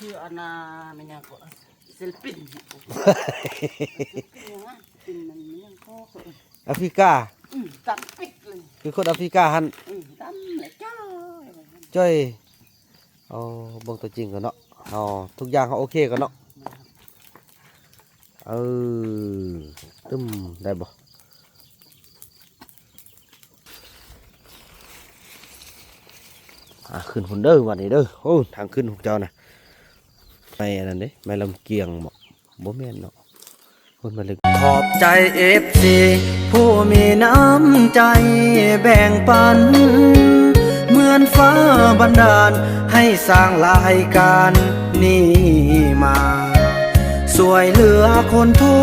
ຄືອັນນ່າ ແມ່ນຫຍັງກໍ ສິລປິນ ສິລປິນຫຍັງນະ ສິລປິນແມ່ນຫຍັງກໍ ອາຟຣິກາ ອືມ ດຳປິດເລີຍ ຄືຄົນອາຟຣິກາຫັ້ນ ອືມ ດຳແຫຼະຈ້ອຍ ຈ້ອຍ. ໂອ້ ເບິ່ງຕົວຈິງກ່ອນເນາະ ເຮົາທຸກຢ່າງເຮົາໂອເຄກ່ອນເນາະ. ເອີ ຕຶມ ໄດ້ບໍ່? ອ່າ ຂຶ້ນພຸ້ນເດີ ບາດນີ້ເດີ. ໂອ້ ທາງຂຶ້ນພວກເຈົ້ານະ ໄມ້ອັນນັ້ນເດ້ ໄມ້ລຳກຽງບໍ? ບໍ່ແມ່ນເນາະ ພຸ້ນມາເລິກ. ຂອບໃຈເອັຟຊີຜູ້ມີນ້ຳໃຈແບ່ງປັນ ເໝືອນຟ້າບັນດານໃຫ້ສ້າງລາຍການນີ້ມາ ຊ່ວຍເຫຼືອຄົນທຸ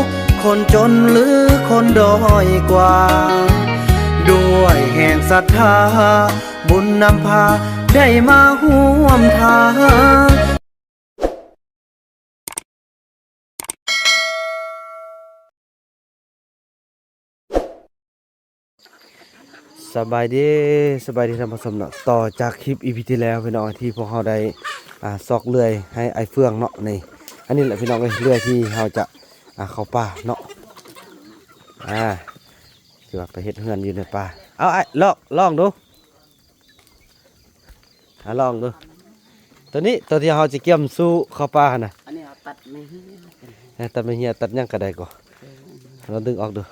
ກຄົນຈົນ ຫຼື ຄົນດ້ອຍກວ່າ ດ້ວຍແຮງສັດທາ ບຸນນຳພາໄດ້ມາຮ່ວມທາງ. ສະບາຍດີ ສະບາຍດີທ່ານຜູ້ຊົມເນາະ. ຕໍ່ຈາກຄລິບອີພີທີ່ແລ້ວພີ່ນ້ອງ ທີ່ພວກເຮົາໄດ້ ອ່າ ຊອກເລື່ອຍໃຫ້ອ້າຍເຟືອງເນາະ. ນີ້ ອັນນີ້ແຫຼະພີ່ນ້ອງເອີຍ ເລື່ອຍທີ່ເຮົາຈະ ອ່າ ເຂົ້າປ່າເນາະ. ອ່າ ຄືວ່າໄປເຮັດເຮືອນຢູ່ໃນປ່າ. ເອົາ ອ້າຍ ລອງ ລອງດູ. ອ່າ ລອງດູ ໂຕນີ້ ໂຕທີ່ເຮົາຈະກຽມສູ່ເຂົ້າປ່າຫັ້ນນະ. ອັນນີ້ເຮົາຕັດໄມ້ເຫື່ອ ເອີ ຕັດໄມ້ເຫື່ອ ຕັດຫຍັງກໍໄດ້ກໍ ເອີ ລອງດຶງອອກດູ.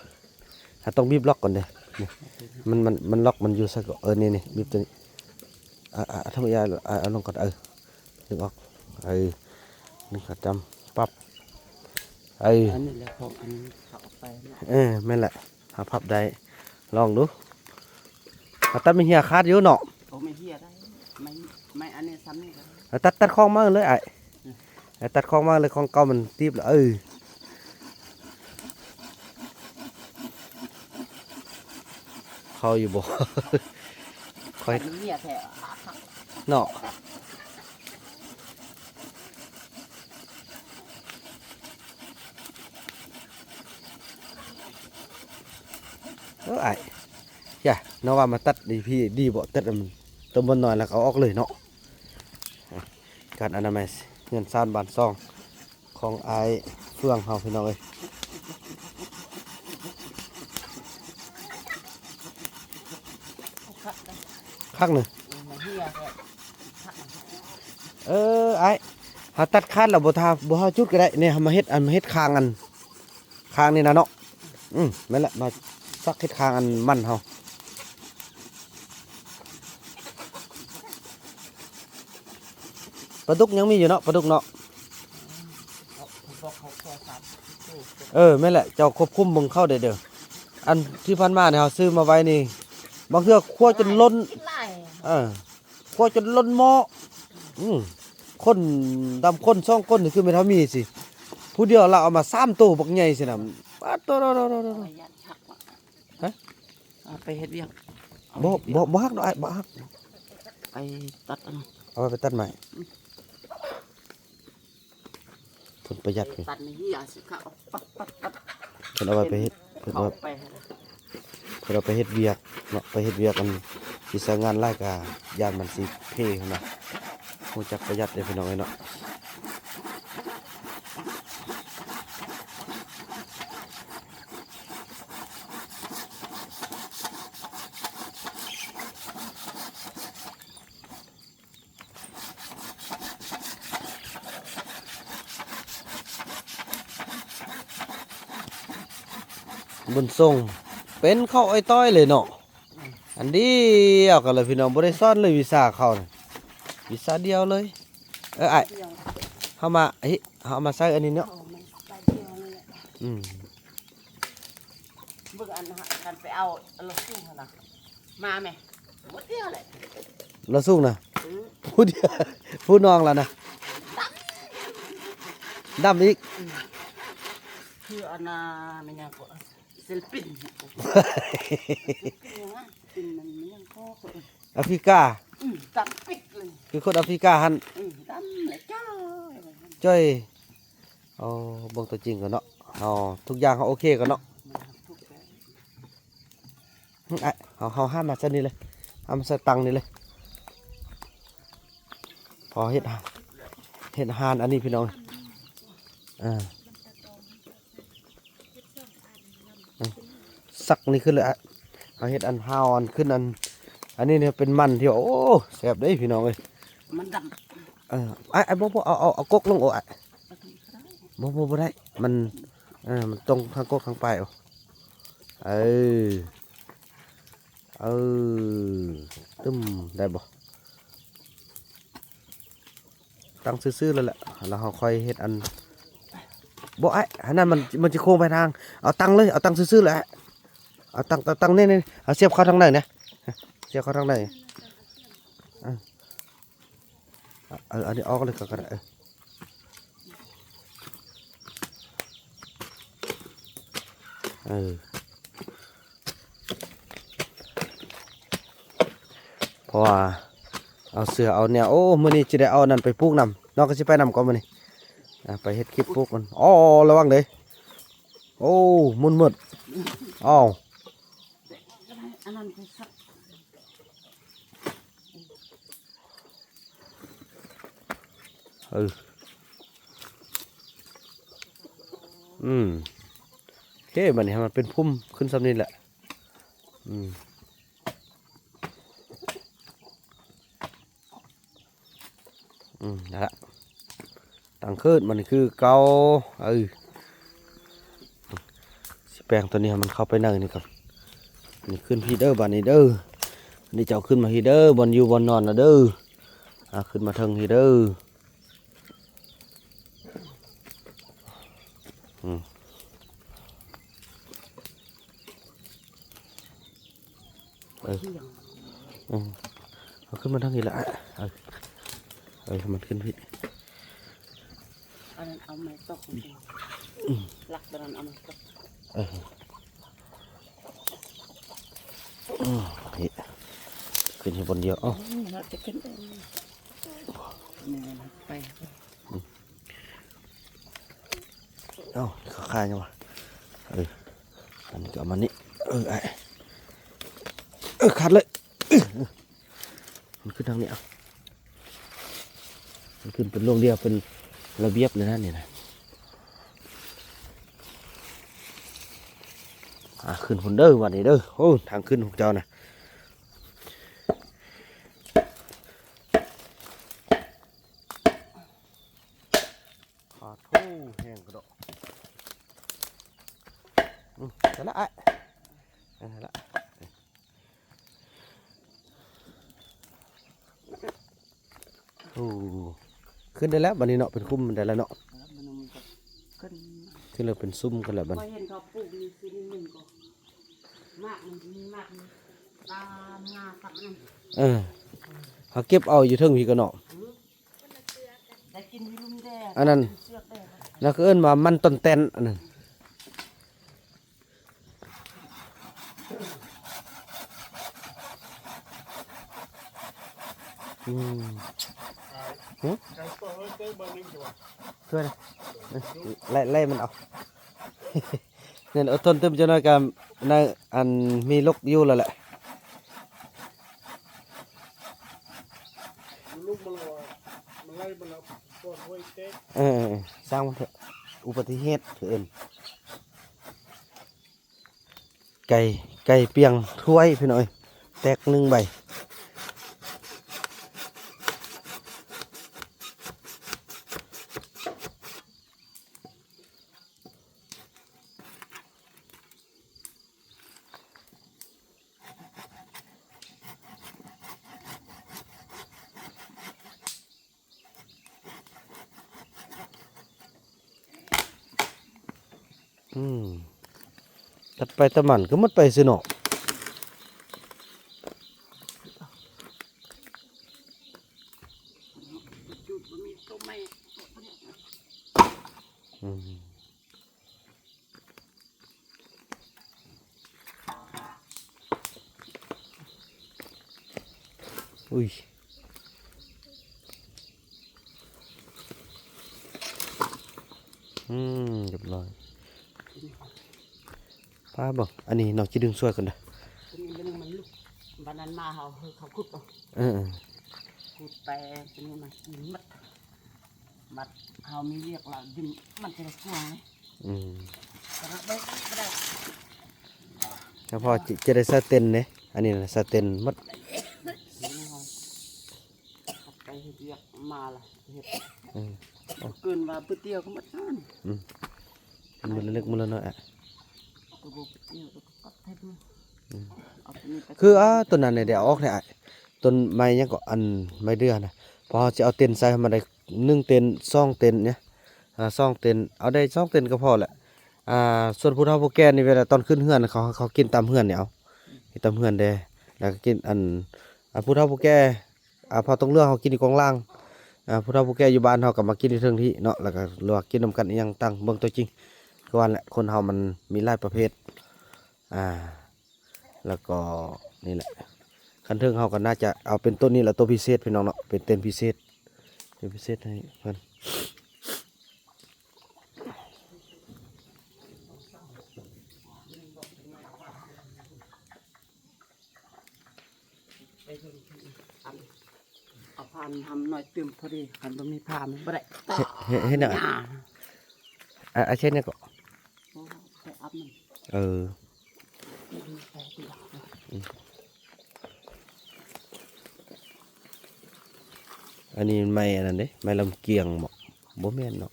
ເຮົາຕ້ອງບີບລັອກກ່ອນເດ້ ນີ້ ມັນ ມັນ ມັນລັອກມັນຢູ່ໃສກໍ ເອີ ນີ້ ນີ້ ບີບໂຕນີ້. ອ່າ ອ່າ ທຳມະດາ ອ່າ ເອົາລົງກ່ອນ ເອີ ດຶງອອກ ເອີ ດຶງເຂົ້າຈຳ ປັບ ເອີ ອັນນີ້ແຫຼະ ເພາະອັນນີ້ເຂົາເອົາໄປເນາະ ເອີ ແມ່ນແຫຼະ. ຫາພັບໄດ້ ລອງດູ. ເຮົາຕັດໄມ້ເຫື່ອຂາດຢູ່ເນາະ. ໂອ້ ໄມ້ເຫື່ອໄດ້ ໄມ້ ໄມ້ອັນນີ້ສ່ຳນີ້ກໍໄດ້. ເອົາຕັດ ຕັດຂອງມາເລີຍອ້າຍ ເອົາຕັດຂອງມາເລີຍ ຂອງເກົ່າມັນຕີບແລ້ວ. ເອີ ເຂົ້າຢູ່ບໍ່? ຂ້ອຍ ເຫື່ອແທ້ ເນາະ. ເອີ ອ້າຍ ຢ່າ ນ້ອງວ່າມາຕັດດີພີ ດີບໍ່? ຕັດອັນໂຕມັນນ້ອຍແລ້ວກໍເອົາອອກເລີຍເນາະ. ການອະນາໄມເຮືອນຊານບ້ານຊ່ອງຂອງອ້າຍເຟືອງເຮົາ ພີ່ນ້ອງເອີຍ. ຄັກເນາະ ເອີ ເອີ ອ້າຍ ເຮົາຕັດຂາດແລ້ວບໍ່ທາ ບໍ່ເຮົາຈຸດກໍໄດ້. ນີ້ເຮົາມາເຮັດ ອັນມາເຮັດຄາງ ອັນຄາງນີ້ນະເນາະ. ອືມ ແມ່ນແຫຼະ ມາສັກເຮັດຄາງອັນມັນເຮົາ. ປາດຸກຍັງມີຢູ່ເນາະ ປາດຸກເນາະ. ເອີ ແມ່ນແຫຼະ ເຈົ້າຄວບຄຸມເບິ່ງເຂົາເດີ້. ອັນທີ່ຜ່ານມານີ້ເຮົາຊື້ມາໄວ້ນີ້ ບາງເທື່ອຄົວຈົນລົ້ນ ເອີ ຄົວຈົນລົ້ນໝໍ້. ອືມ ຄົນດຳຄົນສອງຄົນນີ້ຄືແມ່ນເຮົາມີຊິ ຜູ້ດຽວລາວເອົາມາສາມໂຕບັກໃຫຍ່ຊິນະ. ປາດໂຕ ຮະ ເອົາໄປເຮັດວຽກ. ບໍ່ ບໍ່ ບໍ່ຫັກດອກອ້າຍ ບໍ່ຫັກ. ໄປຕັດເອົາ ເອົາໄປຕັດໄມ້. ເພິ່ນປະຢັດ ຕັດໃນເຫື່ອຊິຂະ ປັບ ປັບ ປັບ ເພິ່ນເອົາໄວ້ໄປເຮັດ ເພິ່ນເອົາໄປ ເພິ່ນເອົາໄປເຮັດວຽກເນາະ ໄປເຮັດວຽກ ອັນຊິໃຊ້ງານຫຼາຍກະຢ້ານມັນຊິເພຫັ້ນນະ. ຮູ້ຈັກປະຢັດເດ້ພີ່ນ້ອງເອີຍເນາະ. ບຸນສົ່ງ ເປັນເຂົ້າອ້ອຍຕ້ອຍເລີຍເນາະ. ອັນດຽວກັນເລີຍພີ່ນ້ອງ ບໍ່ໄດ້ສອນເລີຍວິຊາເຂົານະ ວິຊາດຽວເລີຍ. ເອີ ອ້າຍ ເຮົາມາ ເຮົາມາໃຊ້ອັນນີ້ເນາະ. ອືມ ເບິ່ງອັນ ຄັນໄປເອົາລະສູງຫັ້ນນະ ມາແມ ຜູ້ດຽວແຫຼະ ລະສູງນະ. ອືມ ຜູ້ດຽວ ຜູ້ນ້ອງລະນະ ດຳ ດຳອີກ. ອືມ ຄືອັນນ່າ ແມ່ນຫຍັງກໍ ສິລປິນ ສິລປິນຫຍັງນະ ສິລປິນມັນຫຍັງກໍ ອາຟຣິກາ. ອືມ ດຳປິດເລີຍ ຄືຄົນອາຟຣິກາຫັ້ນ. ອືມ ດຳແຫຼະຈ້ອຍ ຈ້ອຍ. ໂອ້ ເບິ່ງຕົວຈິງກ່ອນເນາະ ເຮົາທຸກຢ່າງເຮົາໂອເຄກ່ອນເນາະ. ອືມ ເຮົາ ເຮົາຫາມາໃສ່ນີ້ເລີຍ ຫາມາໃສ່ຕັ່ງນີ້ເລີຍ. ພໍເຮັດ ຫາ ເຮັດຮ້ານອັນນີ້ພີ່ນ້ອງ. ເອີ ເອີ ສັກນີ້ຂຶ້ນເລີຍອະ. ເຮົາເຮັດອັນຮາວອັນຂຶ້ນອັນ ອັນນີ້ເປັນມັນທີ່ ໂອ້ ແຊບເດ້ພີ່ນ້ອງເອີຍ ມັນດຳ. ເອີ ອ້າຍ ອ້າຍ ບໍ່ ບໍ່ ເອົາ ເອົາ ເອົາກົກລົງ ໂອ້ ອ້າຍ ບໍ່ ບໍ່ ບໍ່ໄດ້ ມັນ ເອີ ມັນຕົງທາງກົກທາງປາຍ. ເອີ ເອີ ຕຶ້ມ ໄດ້ບໍ່? ຕັ້ງຊື່ໆ ແລ້ວແຫຼະ ແລ້ວເຮົາຄ່ອຍເຮັດອັນ ບໍ່ ອ້າຍ ອັນນັ້ນມັນ ມັນຈະໂຄ້ງໄປທາງ ເອົາຕັ້ງເລີຍ ເອົາຕັ້ງຊື່ໆ ແຫຼະ ເອົາຕັ້ງ ຕັ້ງ ຕັ້ງນີ້ ນີ້ ເອົາສຽບເຂົ້າທາງໃນນີ້ ສຽບເຂົ້າທາງໃນ. ເອີ ເອີ ອັນນີ້ອອກເລີຍກໍໄດ້ ເອີ ເອີ ເພາະວ່າເອົາເສືອເອົາແນວ ໂອ້ ມື້ນີ້ຊິໄດ້ເອົາອັນນັ້ນໄປປູກນຳ ນ້ອງກໍຊິໄປນຳກໍມື້ນີ້ ອ່າ ໄປເຮັດຄລິບປູກມັນ. ອໍ ລະວັງເດີ້ ໂອ້ ໝຸ່ນໝົດ ອ້າວ ອັນນັ້ນກໍສັກ ເອີ ອືມ ໂອເຄ ບັດນີ້ໃຫ້ມັນເປັນພຸ່ມຂຶ້ນສ່ຳນີ້ແຫຼະ ອືມ ອືມ ນັ້ນລະ ຕັ້ງຄືນ ບັດນີ້ຄືເກົ່າ ເອີ ຊິແປງຕົວນີ້ໃຫ້ມັນເຂົ້າໄປໃນນີ້ກ່ອນ ນີ້ຂຶ້ນພີ້ເດີ້ ບາດນີ້ເດີ້ ນີ້ເຈົ້າຂຶ້ນມາພີ້ເດີ້ ບ່ອນຢູ່ບ່ອນນອນນະເດີ້ ອ່າ ຂຶ້ນມາເທິງພີ້ເດີ້ ອືມ ເອີ ອືມ ເອົາຂຶ້ນມາທາງນີ້ລະ ເອີ ເອີ ໃຫ້ມັນຂຶ້ນພີ້ ອັນນັ້ນເອົາໄມ້ຕົກ ອືມ ຫຼັກຕົວນັ້ນເອົາໄມ້ຕົກ ເອີ ອືມ ເອີ ຂຶ້ນໃຫ້ບ່ອນດຽວ ເອົ້າ ອືມ ເຮົາຈະຂຶ້ນເອງ ນີ້ໄປ ອືມ ເອົ້າ ຂາດຫຍັງວະ ເອີ ອັນນີ້ກໍເອົາມານີ້ ເອີ ອ້າຍ ເອີ ຂາດເລີຍ ເອີ ມັນຂຶ້ນທາງນີ້ ເອົ້າ ມັນຂຶ້ນເປັນລວງດຽວ ເປັນລະບຽບເລີຍນະ ນີ້ນະ ອ່າ ຂຶ້ນພຸ້ນເດີ້ ບັດນີ້ເດີ້ ໂອ້ ທາງຂຶ້ນຂອງເຈົ້ານະ ຂາດ ໂອ້ ແຮງກະເດາະ ອືມ ໄດ້ລະອ້າຍ ໄດ້ລະ ໂອ້ ຂຶ້ນໄດ້ແລ້ວບັດນີ້ເນາະ ເປັນຄຸ້ມໄດ້ແລ້ວເນາະ ເອີ ມັນກໍຂຶ້ນ ຂຶ້ນແລ້ວເປັນຊຸ່ມກັນແລ້ວບັດ ຂ້ອຍເຫັນເຂົາປູກຢູ່ທີ່ໜຶ່ງກໍ ໝາກມັນມີໝາກຕາມງາສັກນັ້ນ ເອີ ເຮົາເກັບເອົາຢູ່ເທິງພີ້ກໍເນາະ ອືມ ໄດ້ກິນຢູ່ລຸ່ມແດ່ ອັນນັ້ນ ເຊືອກແດ່ ນັ້ນຄືເອີ້ນວ່າມັນຕ່ອນແຕ່ນ ອັນນັ້ນ ອືມ ຫຶ ຊ່ວຍນະ ເອີ ໄລ່ ໄລ່ມັນເອົາ ນັ້ນ ອົດທົນຕື່ມຈັກໜ້ອຍກໍ ໃນ ອັນ ມີລົກຢູ່ແລ້ວແຫຼະ ມັນລົງມາແລ້ວ ມັນໄລ່ມາແລ້ວ ເອີ ຊ່າງມັນເຖາະ ອຸບັດຕິເຫດເພິ່ນເອີ້ນ ໄກ່ ໄກ່ປ່ຽງຖ້ວຍພີ່ນ້ອງເອີຍ ແຕກໜຶ່ງໃບ. ອືມ ຕັດໄປຕັດມັນກໍໝົດໄປຊື່ເນາະ. ອືມ. ອຸ້ຍ ອືມ ຮຽບຮ້ອຍ ປ້າເບິ່ງ ອັນນີ້ນ້ອງຊິດຶງຊ່ວຍກ່ອນເດີ້ ຕົວນີ້ມັນ ມັນລຸກ ບັດນັ້ນມາເຮົາ ເຮົາຂຸດເອົາ ເອີ ເອີ ຂຸດໄປ ຕົວນີ້ມັນກິນໝົດ. ບັດເຮົາມີວຽກລະດິນມັນຈະໄດ້ກວ້າງເດ້. ອືມ ກະໄດ້ ບໍ່ໄດ້ ສະເພາະຈະ ຈະໄດ້ສະເຕັນເດ້. ອັນນີ້ນະສະເຕັນໝົດ. ໄປເຮັດວຽກມາລະເຮັດ. ອືມ ເກີນວ່າບຶດດຽວກະໝົດນັ້ນ. ອືມ ເປັນມື້ລະເລັກມື້ລະນ້ອຍອະ. ກະບໍ່ບຶດດຽວກະກັບໃຫ້ດູ. ອືມ ເອົາໂຕນີ້ໄປ ຄື ອາ ໂຕນັ້ນແຫຼະ ໄດ້ເອົາອອກແທ້ອ້າຍ. ຕົ້ນໄມ້ຫຍັງເກາະ ອັນໄມ້ເດືອນະ ພໍເຮົາຊິເອົາເຕັນໃສ່ ໃຫ້ມັນໄດ້ໜຶ່ງເຕັນ ສອງເຕັນເນາະ. ອາ ສອງເຕັນ ເອົາໄດ້ສອງເຕັນກະພໍແຫຼະ. ອາ ສ່ວນຜູ້ເຖົ້າຜູ້ແກ່ນີ້ ເວລາຕອນຂຶ້ນເຮືອນ ເຂົາ ເຂົາກິນຕາມເຮືອນນີ້ ເອົາ ກິນຕາມເຮືອນເດ້. ແລ້ວກະກິນ ອັນ ອັນຜູ້ເຖົ້າຜູ້ແກ່ ອາ ເຜົ່າຕົງເຫຼືອເຮົາກິນຢູ່ກອງລ່າງ. ອາ ຜູ້ເຖົ້າຜູ້ແກ່ຢູ່ບ້ານເຮົາກະມາກິນຢູ່ເທິງທີ່ເນາະ. ແລ້ວກະ ຫຼືວ່າກິນນຳກັນອີ່ຫຍັງຕ່າງ ເບິ່ງຕົວຈິງ. ຄືວ່າແຫຼະ ຄົນເຮົາມັນມີຫຼາຍປະເພດ. ອາ ແລ້ວກໍນີ້ແຫຼະ ຄັນເທິງເຮົາກໍໜ້າຈະເອົາເປັນຕົ້ນນີ້ແຫຼະ ໂຕພິເສດພີ່ນ້ອງເນາະ ເປັນເຕັນພິເສດ ເຕັນພິເສດໃຫ້ເພິ່ນ. ເອົາຜ້າມາທຳໜ້ອຍຕື່ມພໍດີ ຄັນບໍ່ມີຜ້າມັນບໍ່ໄດ້. ເຮັດ ເຮັດ ເຮັດຫຍັງ? ອາ ອາ ເຮັດຫຍັງເກາະ? ໂອ້ ໄປອາບນ້ຳ. ເອີ ອືມ ອັນນີ້ໄມ້ອັນນັ້ນເດ້ ໄມ້ລຳກຽງບໍ? ບໍ່ແມ່ນເນາະ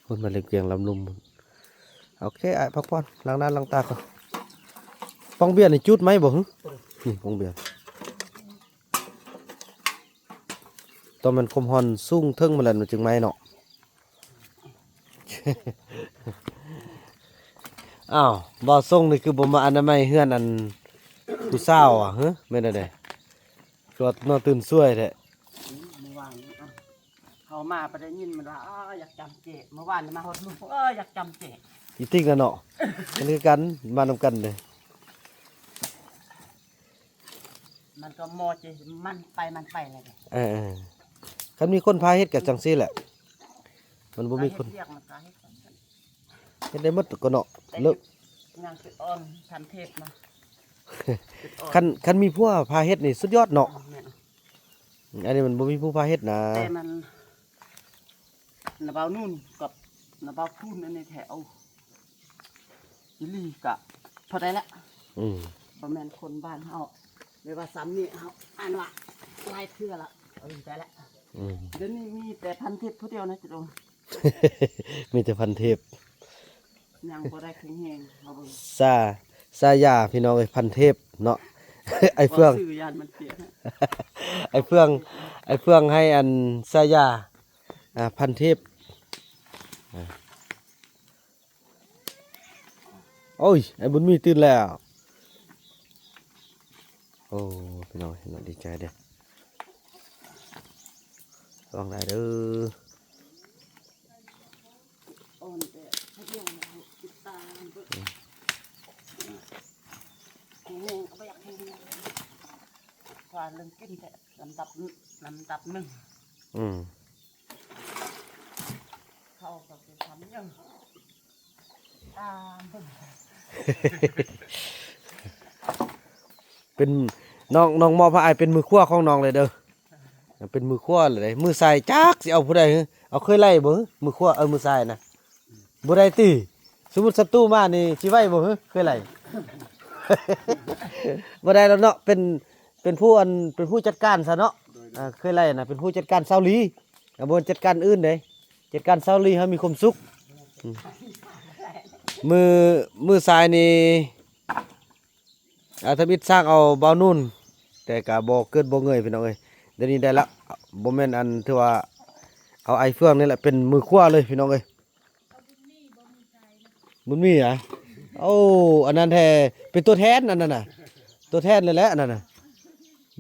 ພຸ້ນ ໄມ້ລຳກຽງລຳລຸມພຸ້ນ. ໂອເຄ ອ້າຍ ພັກຜ່ອນ ລ້າງໜ້າລ້າງຕາກ່ອນ. ປອງເບຍນີ້ຈູດໄມ້ບໍຫຶ? ນີ້ປອງເບຍ ຕ້ອງແມ່ນຄວາມຮ້ອນສູງເຖິງພຸ້ນແຫຼະ ມັນຈຶ່ງໄໝ້ເນາະ. ອ້າວ ບ່າວຊົງນີ້ຄືບໍ່ມາອະນາໄມເຮືອນອັນຜູ້ສາວອະ? ຫຶ ແມ່ນແນວໃດ? ຄືວ່ານອນຕື່ນສວຍແທ້. ອືມ ມື້ວານນີ້ ເຮົາມາໄປໄດ້ຍິນມັນວ່າ ອ້າ ຢາກຈຳເຈ. ມື້ວານນີ້ມາຮອດລູກ ເອີ ຢາກຈຳເຈ. ອີຕິກນະເນາະ ມັນຄືກັນ ມານຳກັນເດ້. ມັນກໍມໍເຈ ມັນໄປ ມັນໄປແລ້ວເດ້. ເອີ ເອີ ຄັນມີຄົນພາເຮັດກໍຈັ່ງຊີ້ແຫຼະ ມັນບໍ່ມີຄົນ ເຮັດວຽກມັນກໍເຮັດ ເຮັດໄດ້ໝົດກໍເນາະ. ແຕ່ ເລີກ ຍັງຈຸດອ່ອນ ພັນເທບນະ ຈຸດອ່ອນ. ຄັນ ຄັນມີຜົວພາເຮັດນີ້ສຸດຍອດເນາະ. ແມ່ນ ອັນນີ້ມັນບໍ່ມີຜູ້ພາເຮັດນະ ແຕ່ມັນ ນ້າບ່າວນູນກັບນ້າບ່າວພູນ ອັນນີ້ແທ້ ເອົາອີ່ຫຼີກະພໍໄດ້ລະ. ອືມ ບໍ່ແມ່ນຄົນບ້ານເຮົາ ແບບວ່າສ່ຳນີ້ເຮົາ ອັນວ່າຫຼາຍເທື່ອລະ ເອີ ໄດ້ລະ. ອືມ ດຽວນີ້ມີແຕ່ພັນເທບຜູ້ດຽວນະ ຈະລົງ ມີແຕ່ພັນເທບ ຍັງບໍ່ໄດ້ແຂງແຮງ ເຮົາເບິ່ງ ສາ ສາຍາ ພີ່ນ້ອງເອີຍ ພັນເທບເນາະ. ອ້າຍເຟືອງ ຊື່ຢ້ານມັນເສຍ ອ້າຍເຟືອງ ອ້າຍເຟືອງໃຫ້ອັນສາຍາ ອ່າ ພັນເທບ. ໂອ້ຍ ອ້າຍບຸນມີຕື່ນແລ້ວ. ໂອ້ ພີ່ນ້ອງເຫັນແລ້ວດີໃຈເດ້ ລອງໄດ້ເດີ. ອ່ອນແຕ່ພະດຽວນະ ຕິດຕາມເບິ່ງ ອືມ ແຮງກໍບໍ່ຢາກແຮງ ວ່າເລື່ອງກິນແທ້ ລຳດັບ ລຳດັບໜຶ່ງ. ອືມ ເຂົາກໍຊິທຳຫຍັງ ຕາມເບິ່ງ ເປັນ ນ້ອງ ນ້ອງມອບໃຫ້ອ້າຍເປັນມືຂວາຂອງນ້ອງເລີຍເດີ. ເປັນມືຂວາເລີຍເດ້ ມືຊ້າຍຈັກຊິເອົາຜູ້ໃດຫື? ເອົາເຄີຍໄລ່ບໍ່ຫື? ມືຂວາ ເອີ ມືຊ້າຍນະ ບໍ່ໄດ້ຕິ? ສົມມຸດສັດຕູມານີ້ຊິໄຫວບໍ່ຫື? ເຄີຍໄລ່ ບໍ່ໄດ້ແລ້ວເນາະ ເປັນ ເປັນຜູ້ອັນ ເປັນຜູ້ຈັດການຊະເນາະ. ໂດຍ ໂດຍ ອ່າ ເຄີຍໄລ່ນະ ເປັນຜູ້ຈັດການຊາວລີ ອ່າ ບໍ່ຈັດການອື່ນເດ້ ຈັດການຊາວລີໃຫ້ມີຄວາມສຸກ. ອືມ ມື ມືຊ້າຍນີ້ ອາ ທຳອິດສ້າງເອົາບ່າວນູນ ແຕ່ກະບໍ່ເກີດບໍ່ເງີຍພີ່ນ້ອງເອີຍ. ດຽວນີ້ໄດ້ລະ ບໍ່ແມ່ນອັນ ຖືວ່າເອົາອ້າຍເຟືອງນີ້ແຫຼະເປັນມືຂວາເລີຍພີ່ນ້ອງເອີຍ. ບຸນມີຫວາ? ໂອ້ ອັນນັ້ນແທ້ ເປັນຕົວແທນອັນນັ້ນນະ ຕົວແທນເລີຍແຫຼະອັນນັ້ນນະ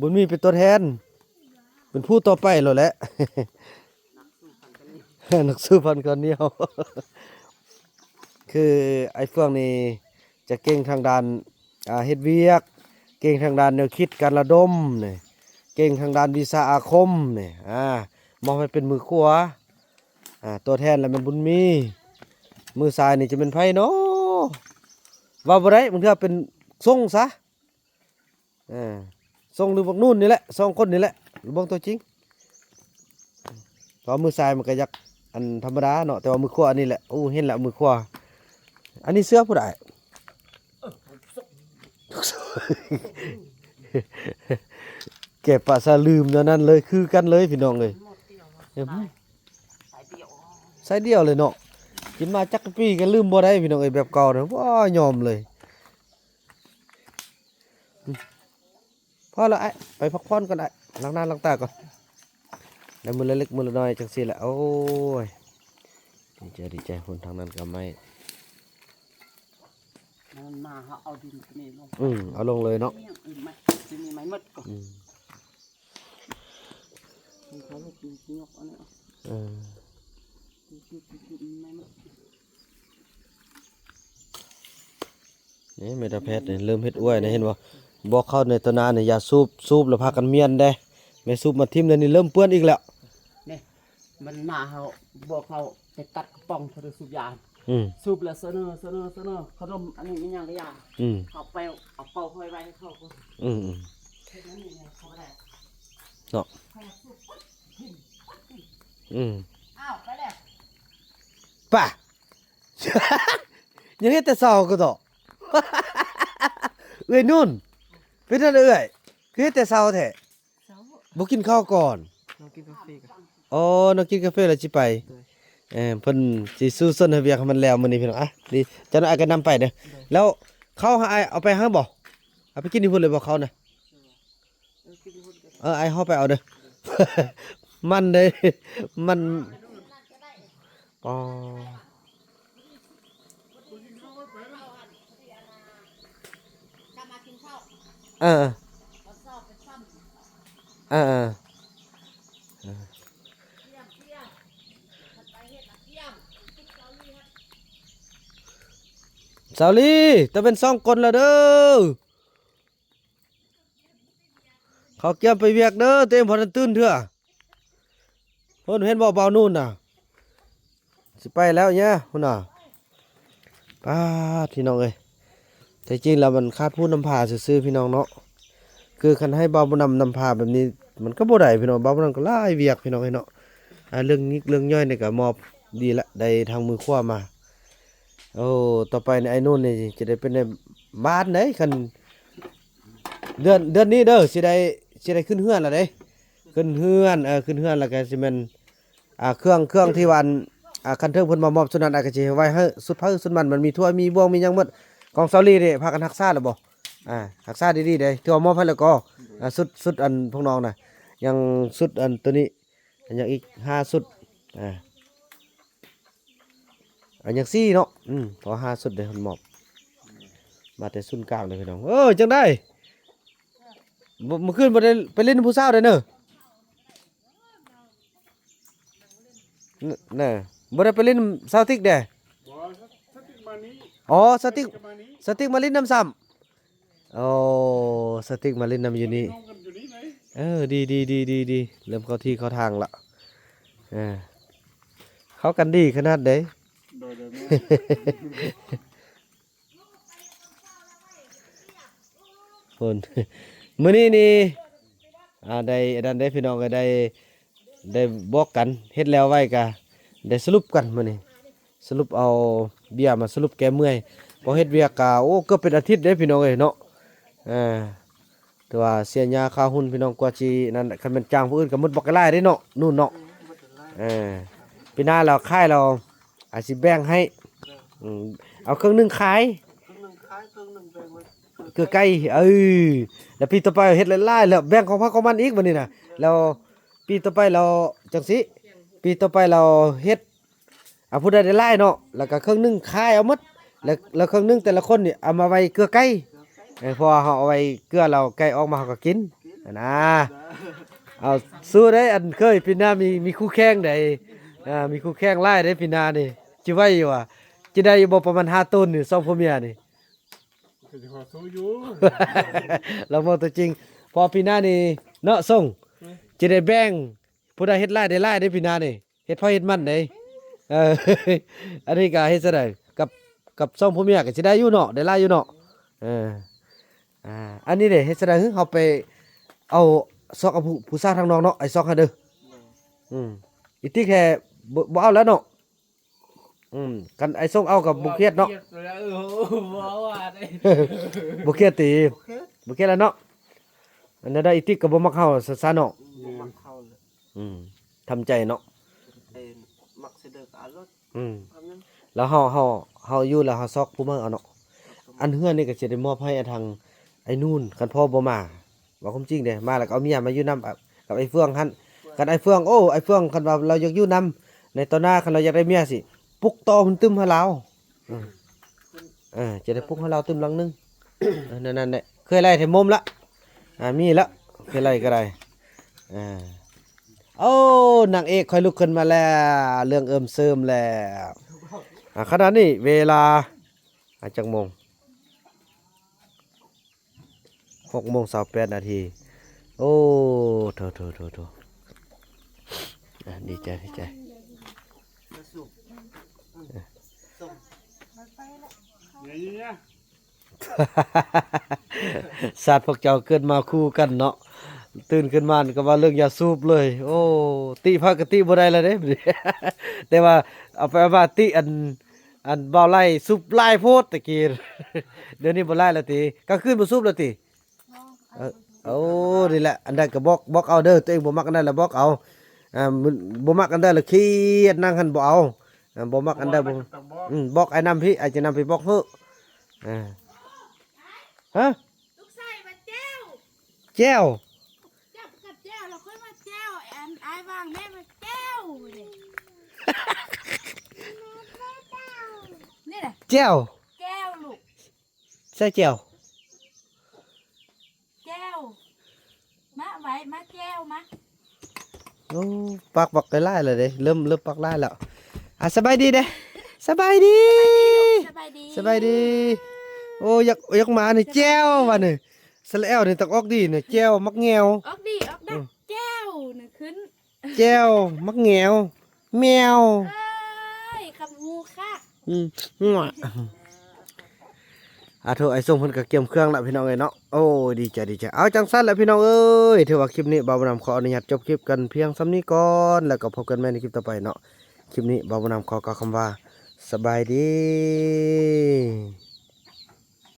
ບຸນມີເປັນຕົວແທນ ເປັນຜູ້ຕໍ່ໄປໂລດແຫຼະ. ນັກສູ້ພັນຂ້າວໜຽວ ຄືອ້າຍເຟືອງນີ້ຈະເກັ່ງທາງດ້ານ ອ່າ ເຮັດວຽກ ເກັ່ງທາງດ້ານແນວຄິດການລະດົມນີ້ ເກັ່ງທາງດ້ານວິຊາອາຄົມນີ້ ອ່າ ມອບໃຫ້ເປັນມືຂວາ ອ່າ ຕົວແທນລະແມ່ນບຸນມີ. ມືຊ້າຍນີ້ຈະແມ່ນໃຜນໍ? ເວົ້າບໍ່ໄດ້ ບາງເທື່ອເປັນຊົງຊະ ເອີ ຊົງຫຼືບັກນູນນີ້ແຫຼະ ສອງຄົນນີ້ແຫຼະ ເບິ່ງຕົວຈິງ. ເພາະມືຊ້າຍມັນກະຢາກ ອັນທຳມະດາເນາະ ແຕ່ວ່າມືຂວາອັນນີ້ແຫຼະ. ໂອ້ ເຫັນແລ້ວມືຂວາ. ອັນນີ້ເສື້ອຜູ້ໃດ? ແກປະສາລືມແນວນັ້ນເລີຍ ຄືກັນເລີຍພີ່ນ້ອງເອີຍ. ສາຍດຽວເລີຍເນາະ. ກິນມາຈັກປີກໍລືມບໍ່ໄດ້ພີ່ນ້ອງເອີຍ ແບບເກົ່ານະ. ວ້າ ຍອມເລີຍ. ພໍແລ້ວອ້າຍ ໄປພັກຜ່ອນກ່ອນອ້າຍ ລ້າງໜ້າລ້າງຕາກ່ອນ. ໄດ້ມື້ລະເລັກມື້ລະນ້ອຍຈັ່ງຊີ້ແຫຼະ. ໂອ້ຍ ດີໃຈ ດີໃຈ. ພຸ້ນທາງນັ້ນກໍໄມ້ ມັນມາ ເຮົາເອົາດິນຕົວນີ້ລົງ. ອືມ ເອົາລົງເລີຍເນາະ. ນີ້ ອືມ ໄມ້ ຊິມີໄມ້ໝົດກ່ອນ. ອືມ ເຂົາເຮັດນີ້ຊິຍົກອັນນີ້ອອກ. ເອີ ໄມ້ໝົດ. ນີ້ແມ່ຕາແພດນີ້ເລີ່ມເຮັດອວຍນະ ເຫັນບໍ່? ບອກເຂົາໃນຕະໜານີ້ ຢ່າສູບ ສູບແລ້ວພາກັນມ້ຽນເດ້. ແມ່ສູບມາຖິ້ມແລ້ວນີ້ເລີ່ມເປື້ອນອີກແລ້ວ. ນີ້ ມັນມາ ເຮົາບອກເຂົາໄປຕັດກະປ໋ອງ ເຂົາໄດ້ສູບຢາ. ອືມ ສູບແລ້ວສະເໜີ ສະເໜີ ສະເໜີ ຂະໜົມອັນນີ້ແມ່ນຫຍັງກະຢ່າ. ອືມ ເຂົາໄປເອົາເປົາຫ້ອຍໄວ້ໃຫ້ເຂົາກ່ອນ. ອືມໆ ເຮັດແນວນີ້ເຂົາບໍ່ໄດ້ເນາະ. ຂ້ອຍສູບປຶດ ຖິ້ມປຶດ ຖິ້ມ. ອືມ ອ້າວ ໄປແລ້ວ ປະ ຍັງເຮັດແຕ່ເຊົ້າກໍເດາະ. ເອື້ອຍນຸ່ນ ເປັນຈັ່ງໃດເອື້ອຍ ຄືເຮັດແຕ່ເຊົ້າແທ້? ເຊົ້າ ບໍ່ກິນເຂົ້າກ່ອນ? ນ້ອງກິນກາເຟກ່ອນ. ອໍ ນ້ອງກິນກາເຟແລ້ວຊິໄປ. ໂດຍ ເອີ ເພິ່ນຊິສູ້ຊົນເຮັດວຽກໃຫ້ມັນແລ້ວມື້ນີ້ພີ່ນ້ອງ. ອະ ດີ ຈັກໜ້ອຍອ້າຍກໍນຳໄປເດີ. ໂດຍ ແລ້ວເຂົ້າຫາອ້າຍເອົາໄປໃຫ້ບໍ່? ເອົາໄປກິນຢູ່ພຸ້ນເລີຍບໍ່ເຂົ້ານະ? ເອີ ອ້າຍເຮົາໄປເອົາເດີ. ມັນເດ້ ມັນ ອໍ ເອີ ເອີ ເອີ ສາວລີ ຕະເວັນສອງກົນແລ້ວເດີ. ເຂົາກຽມໄປວຽກເດີ ໂຕເອງບໍ່ທັນຕື່ນເທື່ອ. ພຸ້ນ ເຫັນບໍ່ ບ່າວນູນນະ ຊິໄປແລ້ວເນຍ ພຸ້ນນະ. ປາດ ພີ່ນ້ອງເອີຍ ແທ້ຈິງແລ້ວມັນຂາດຜູ້ນຳພາຊື່ໆ ພີ່ນ້ອງເນາະ. ຄືຄັນໃຫ້ບ່າວບຸນນຳນຳພາແບບນີ້ມັນກໍບໍ່ໄດ້ພີ່ນ້ອງ. ບ່າວບຸນນຳກໍຫຼາຍວຽກພີ່ນ້ອງເອີຍເນາະ. ອ່າ ເລື່ອງຍິກເລື່ອງຍ່ອຍນີ້ກໍມອບດີລະ ໄດ້ທາງມືຂວາມາ. ໂອ້ ຕໍ່ໄປນີ້ ໄອ້ນູນນີ້ຈະໄດ້ເປັນນາຍບ້ານເດ້ ຄັນເດືອນ ເດືອນນີ້ເດີ ຊິໄດ້ ຊິໄດ້ຂຶ້ນເຮືອນລະເດ້. ຂຶ້ນເຮືອນ ເອີ ຂຶ້ນເຮືອນລະກະຊິແມ່ນ ອ່າ ເຄື່ອງ ເຄື່ອງທີ່ວ່າ ອັນ ອ່າ ຄັນເທີງເພິ່ນມາມອບຊຸດນັ້ນ ອ້າຍກະຊິໄວ້ໃຫ້ຊຸດໃຜຊຸດມັນ. ມັນມີຖ້ວຍ ມີບ່ວງ ມີຫຍັງໝົດ. ຂອງສາວລີນີ້ພາກັນຮັກສາແລ້ວບໍ່? ອ່າ ຮັກສາດີໆເດ້ ຖືວ່າມອບໃຫ້ແລ້ວກໍ ອ່າ ຊຸດ ຊຸດອັນພວກນ້ອງນະ ຍັງຊຸດອັນໂຕນີ້ ອັນຫຍັງອີກ ຫ້າຊຸດ ອ່າ ອັນຫຍັງສີ່ເນາະ. ອືມ ພໍຫ້າຊຸດເດ້ ເພິ່ນມອບມາແຕ່ສູນກາງເດ້ພີ່ນ້ອງ. ເອີ ຈັ່ງໃດ ມື້ ມື້ຄືນບໍ່ໄດ້ໄປຫຼິ້ນນຳຜູ້ສາວເດ້ເນີ? ນ- ນະ ບໍ່ໄດ້ໄປຫຼິ້ນນຳສາວຕິກເດ້? ບໍ່ ສາວຕິກມານີ້. ອໍ ສາວຕິກ ຈະມານີ້ ສາວຕິກມາຫຼິ້ນນຳຊ້ຳ. ໂອ້ ສາວຕິກມາຫຼິ້ນນຳຢູ່ນີ້. ນ້ອງກັນຢູ່ນີ້ເລີຍ. ເອີ ດີໆໆໆ ເລີ່ມເຂົ້າທີ່ເຂົ້າທາງລະ. ເອີ ເຂົ້າກັນດີຂະໜາດໃດ. ໂດຍໆ ແມ່ນ. ພຸ້ນ ມື້ນີ້ນີ້ ອ່າ ໄດ້ອັນນັ້ນເດ້ພີ່ນ້ອງເອີຍ ໄດ້ ໄດ້ບອກກັນ ເຮັດແລ້ວໄວ້ກະໄດ້ສະຫຼຸບກັນມື້ນີ້. ສະຫຼຸບເອົາເບຍມາສະຫຼຸບແກ້ເມື່ອຍ. ພໍເຮັດວຽກກະ ໂອ້ ເກືອບເປັນອາທິດເດ້ພີ່ນ້ອງເອີຍເນາະ. ເອີ ແຕ່ວ່າເສຍຫຍ້າຄ່າຮຸ່ນພີ່ນ້ອງ ກວ່າຊິນັ້ນ ຄັນແມ່ນຈ້າງຜູ້ອື່ນກໍໝົດບັກຫຼາຍເດ້ເນາະ ນູນເນາະ. ເອີ ປີໜ້າລາວຂາຍລາວອາດຊິແບ່ງໃຫ້. ອືມ ເອົາເຄິ່ງໜຶ່ງຂາຍ ເຄິ່ງໜຶ່ງຂາຍ ເຄິ່ງໜຶ່ງແບ່ງໄວ້ເກືອໄກ່. ເອີ ແລ້ວປີຕໍ່ໄປເຮັດຫຼາຍໆ ແລ້ວແບ່ງຂອງໃຜຂອງມັນອີກບັດນີ້ນະ. ແລ້ວປີຕໍ່ໄປລາວຈັ່ງຊີ້ ປີຕໍ່ໄປລາວເຮັດ ອ່າ ຜູ້ໃດໄດ້ຫຼາຍເນາະ ແລ້ວກໍເຄິ່ງໜຶ່ງຂາຍເອົາໝົດ ແລ້ວ ແລ້ວເຄິ່ງໜຶ່ງແຕ່ລະຄົນນີ້ເອົາມາໄວ້ເກືອໄກ່. ເອີ ເພາະວ່າເຮົາເອົາໄວ້ເກືອແລ້ວໄກ່ອອກມາເຮົາກໍກິນຫັ້ນນາ. ເອົາ ສູ້ໄດ໋ ອັນເຄີຍ ປີໜ້າມີ ມີຄູ່ແຂ່ງໃດ໋. ອ່າ ມີຄູ່ແຂ່ງຫຼາຍເດ້ປີໜ້ານີ້. ຊິໄຫວຢູ່ຫວາ? ຊິໄດ້ຢູ່ບໍ່ ປະມານຫ້າໂຕນນີ້ ສອງຜົວເມຍນີ້? ກໍຊິຂໍສູ້ຢູ່ ລາວເວົ້າຕົວຈິງ. ເພາະປີໜ້ານີ້ເນາະ ສົ່ງ ອືມ ຊິໄດ້ແບ່ງ ຜູ້ໃດເຮັດຫຼາຍໄດ້ຫຼາຍເດ້ປີໜ້ານີ້. ເຮັດໃຜເຮັດມັນເດ້. ເອີ ອັນນີ້ກໍເຮັດຈັ່ງໃດ ກັບ ກັບສອງຜົວເມຍກໍຊິໄດ້ຢູ່ເນາະ ໄດ້ຫຼາຍຢູ່ເນາະ. ເອີ ອ່າ ອັນນີ້ເດ້ ເຮັດຈັ່ງໃດ ເຮົາໄປເອົາຊອກເອົາຜູ້ ຜູ້ສາວທາງນອກເນາະ ໄອ້ຊອກຫັ້ນເດີ. ອືມ ອີຕິກແທ້ ບໍ່ ບໍ່ເອົາແລ້ວເນາະ. ອືມ ຄັນອ້າຍສົງເອົາກໍບໍ່ຄຽດເນາະ. ເອີ ບໍ່ວ່າໄດ້ ບໍ່ຄຽດຕິ? ບໍ່ຄຽດ ບໍ່ຄຽດແລ້ວເນາະ. ອັນນັ້ນໄດ້ ອີຕິກກໍບໍ່ມັກເຮົາຊະເນາະ. ອືມ ບໍ່ມັກເຮົາເລີຍ. ອືມ ທຳໃຈເນາະ. ເອີ ມັກຊິເດີກໍເອົາໂລດ. ອືມ ແລ້ວເຮົາ ເຮົາ ເຮົາຢູ່ແລ້ວເຮົາຊອກຜູ້ໃໝ່ເອົາເນາະ. ອັນເຮືອນນີ້ກໍຊິໄດ້ມອບໃຫ້ ອາ ທາງອ້າຍນູນ ຄັນພໍ່ບໍ່ມາ. ເວົ້າຄວາມຈິງເດ້ ມາແລ້ວກໍເອົາເມຍມາຢູ່ນຳ ອາ ກັບອ້າຍເຟືອງຫັ້ນ. ຄັນອ້າຍເຟືອງ ໂອ້ ອ້າຍເຟືອງ ຄັນວ່າລາວຢາກຢູ່ນຳ ໃນຕໍ່ໜ້າ ຄັນລາວຢາກໄດ້ເມຍ ຊິປຸກຕໍ່ເພິ່ນຕື່ມໃຫ້ລາວ. ເອີ ເອີ ຈະໄດ້ປຸກໃຫ້ລາວຕື່ມຫຼັງໜຶ່ງ. ເອີ ນັ້ນ ນັ້ນແຫຼະ ເຄີຍໄລ່ແທ້ມຸມລະ. ອາ ມີລະ ເຄີຍໄລ່ກໍໄດ້. ອາ ໂອ້ ນາງເອກຂ້ອຍລຸກຂຶ້ນມາແລ້ວ ເລື່ອງເອີມເສີມແລ້ວ. ອາ ຂະນະນີ້ເວລາ ອາ ຈັກໂມງ? ຫົກໂມງຊາວແປດນາທີ. ໂອ້ ໂຖ ໂຖ ໂຖ ໂຖ ອາ ດີໃຈ ດີໃຈ. ຊາດພວກເຈົ້າເກີດມາຄູ່ກັນເນາະ ຕື່ນຂຶ້ນມາກໍເວົ້າເລື່ອງຢາສູບເລີຍ. ໂອ້ ຕິໃຜກໍຕິບໍ່ໄດ້ແລ້ວເດ້. ແຕ່ວ່າເອົາໄປເອົາມາຕິອັນ ອັນບ່າວໄລ່ສູບຫຼາຍໂພດຕະກີ້. ດຽວນີ້ບໍ່ຫຼາຍແລ້ວຕິ? ກາງຄືນບໍ່ສູບແລ້ວຕິ? ເອີ ໂອ້ ນີ້ແຫຼະ ອັນໃດກໍບອກ ບອກເອົາເດີ ຕົວເອງບໍ່ມັກອັນໃດລະບອກເອົາ. ອາ ບໍ່ມັກອັນໃດລະຂຽດນັ່ງຫັ້ນບໍ່ເອົາ. ອາ ບໍ່ມັກອັນໃດບໍ່ ອືມ ບອກອ້າຍນຳພີ້ ອ້າຍຈະນຳໄປບອກເຮີ. ອາ ຮະ ລູກຊາຍວ່າແຈ່ວ ແຈ່ວ ເຈົ້າກັບແຈ່ວ ແລ້ວຂ້ອຍວ່າແຈ່ວ ອັນອ້າຍວ່າງແມ່ວ່າແຈ່ວເດ້. ນີ້ແຫຼະ ແຈ່ວ ແຈ່ວລູກ. ໃສ່ແຈ່ວ ແຈ່ວ ມາໄວ້ ມາແຈ່ວມາ. ໂອ້ ປາກບັກຫຼາຍໆແລ້ວເດ້ ເລີ່ມ ເລີ່ມປາກຫຼາຍແລ້ວ. ອາ ສະບາຍດີເດ້ ສະບາຍດີ ສະບາຍດີ ສະບາຍດີ. ໂອ້ ຢາກ ຢາກມານີ້ ສະບາຍດີ ແຈ່ວວ່ານີ້ ສະແລວນີ້ຕ້ອງອອກດີນີ້ ແຈ່ວ ໝາກແງວ ອອກດີ ອອກດັກ ອືມ ແຈ່ວນີ້ຂຶ້ນ. ແຈ່ວ ໝາກແງວ ແມວ ເອີຍ ຄຳຮູ້ຄັກ. ອືມ ອາ ໂທ ອ້າຍສົງເພິ່ນກໍກຽມເຄື່ອງລະພີ່ນ້ອງເອີຍເນາະ. ໂອ້ຍ ດີໃຈ ດີໃຈ. ເອົາ ຈັ່ງຊັ້ນລະພີ່ນ້ອງເອີຍ ຖືວ່າຄລິບນີ້ບ່າວບຸນນຳຂໍອະນຸຍາດຈົບຄລິບກັນພຽງສ່ຳນີ້ກ່ອນ ແລ້ວກໍພົບກັນໃໝ່ໃນຄລິບຕໍ່ໄປເນາະ. ຄລິບນີ້ບ່າວບຸນນຳຂໍກ່າວຄຳວ່າ ສະບາຍດີ.